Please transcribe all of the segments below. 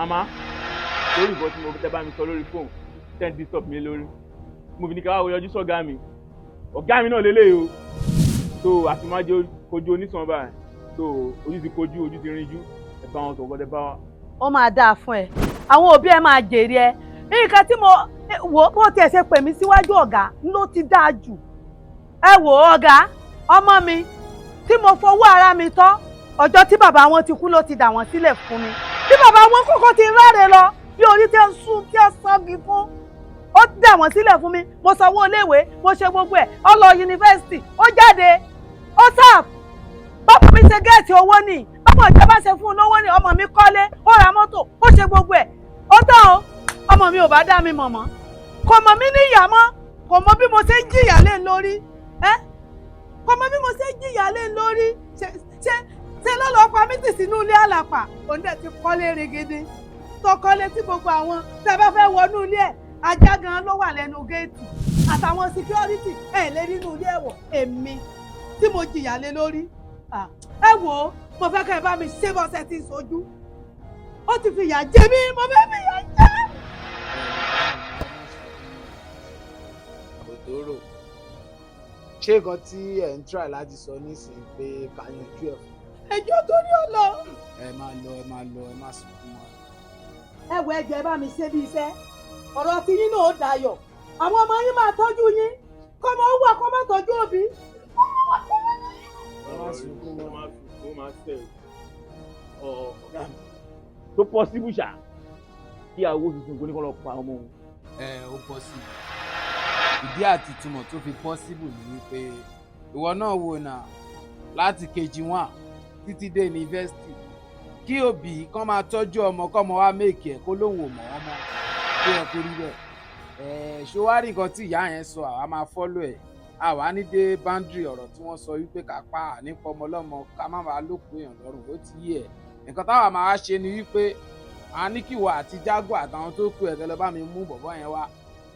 Màmá, lórí nǹkan tí mo tẹ́ bá mi sọ lórí fóònù tẹ́ ń disturb mi lórí, mo fi ní ká wá yọjú sọ́gá mi. Ọ̀gá mi náà lélẹ́yìí o. So àti máa jẹ́ kojú onísàn báyìí, so ojú ti kojú, ojú ti rinjú. Ẹ bá wọn sọ̀rọ̀, ẹ bá wa. Ó máa dáa fún ẹ, àwọn òbí ẹ máa jèrè ẹ. Nǹkan tí mo wò ó, bó tiẹ̀ ṣe pè mí síwájú ọ̀gá ló ti dáa jù. Ẹ wò ó, ọ̀gá, ọmọ mi tí mo fọwọ́ ara mi tọ́, ọjọ́ tí bàbá wọn ti kú ló ti dà wọ́n sílẹ̀ fún mi. Bí bàbá wọn kọ́kọ́ ti ráre lọ, bí orí tí ń sún tí ń sangi fún, ó dà wọ́n sílẹ̀ fún mi. Mo sanwó iléèwé, mo ṣe gbogbo ẹ̀, ó lọ yunifásitì, ó jáde, ó sáàpù. Báwo mi ṣe get owó nì, báwo ìjọba ṣe fún un lówó ní, ọmọ mi kọ́lé, ó ra mọ́tò, ó ṣe gbogbo ẹ̀, ó tán o. Ọmọ mi ò bá dá mi mọ̀ mọ́, kò mọ̀ mí ní ìyá mọ́, kò mọ̀ bí mo ṣe ń jìyà lé lórí ẹ́, kò mọ̀ bí mo ṣe ń jìyà lé lórí. Ṣe ló lọ́ọ́ pa mí tì sínú ilé àlàpà? Òun dẹ̀ ti kọ́lé rigidi, tó kọ́lé tí gbogbo àwọn tẹ́ bá fẹ́ wọnú ilé ẹ̀, ajá gan ló wà lẹ́nu géètì àtàwọn security ẹ̀ lé nínú ilé ẹ̀wọ̀. Èmi tí mo jìyà lé lórí, ẹ wò ó, mo fẹ́ kẹ́ ẹ bá mi ṣe bọ́sẹ̀ tí ń sojú. Ó ti fi ìyà jẹ mí, mo fẹ́ fi ìyà jẹ mí. Òtòrò, ṣé nǹkan tí ẹ̀ ń try láti sọ nísìnyí pé ká yanjú ẹ̀ fún? Ẹjọ́ torí ọ̀lọ́. Ẹ máa lọ, ẹ máa lọ, ẹ má sunkún mọ́. Ẹ wo, ẹjọ́, ẹ bá mi ṣe bí iṣẹ́. Ọ̀rọ̀ tí yín náà ó dayọ̀, àwọn ọmọ yín máa tọ́jú yín. Kọ́mọ ó wà kó má tọ́jú òbí. Ẹ má sunkún mọ́. Máa sunkún, máa fẹ́ ọ ọ̀gá mi. Tó possible ṣá kí àwo tuntun kò ní kó lọ pa ọmọ òun? Ẹ ó possible. Ìdí àti ìtumọ̀ tó fi possible ni wípé ìwọ náà wò náà, láti KG 1 títí dé yunifásitì, kí òbí kán máa tọ́jú ọmọ, kọ́mọ wá make ẹ̀, kó lóun ò mọ̀ wọ́n mọ́, tó yẹ kó rí bẹ́ẹ̀? Ẹ̀ ṣó wá rí nǹkan tí ìyá yẹn sọ, àwa máa follow ẹ̀. Àwa ní dé boundary ọ̀rọ̀ tí wọ́n sọ wípé ká pa ànípọ̀ ọmọ ọlọ́mọ, ká má máa lókun èèyàn lọ́rùn. Ó ti yé ẹ̀. Nǹkan táwa máa wá ṣe ni wípé a ní kí ìwọ àti Jágò àtàwọn tó kù ẹ̀kẹ́ lọ bá mi mú bọ̀bọ́ yẹn wá.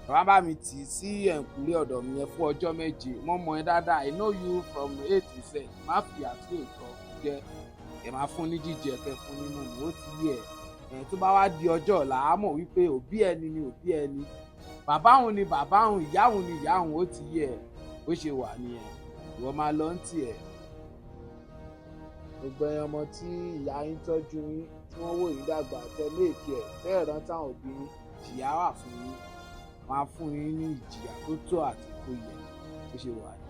Bàbá bá mi tì í sí ẹ̀ǹkùlé ọ̀dọ̀ mi yẹn fún ọjọ́ 7. Mo mọ̀ ẹ́ dáadáa, I know you from A to Z. Má fi àtúntò ìtọ́ jẹ́ ẹ̀, máa fún ní jíjẹ, kẹ́ fún ní mímu. Ó ti yé ẹ̀. Ẹ̀ tó bá wá di ọjọ́ ọ̀la, á mọ̀ wípé òbí ẹni ni òbí ẹni, bàbá òun ni bàbá òun, ìyá òun ni ìyá òun. Ó ti yé ẹ̀. Bó ṣe wà nìyẹn. Ìwọ máa lọ ń tiẹ̀. Gbogbo ẹ̀yin ọmọ tí ìyá yín tọ́jú yín, tí wọ́n wò yín dàgbà, tẹ make ẹ̀, tẹ́ ẹ̀ rántí àwọn òbí yín, ìjìyà wà fún yín. Máa fún yín ní ìjìyà tó tó àti tó yẹ. Bó ṣe wà nìyẹn.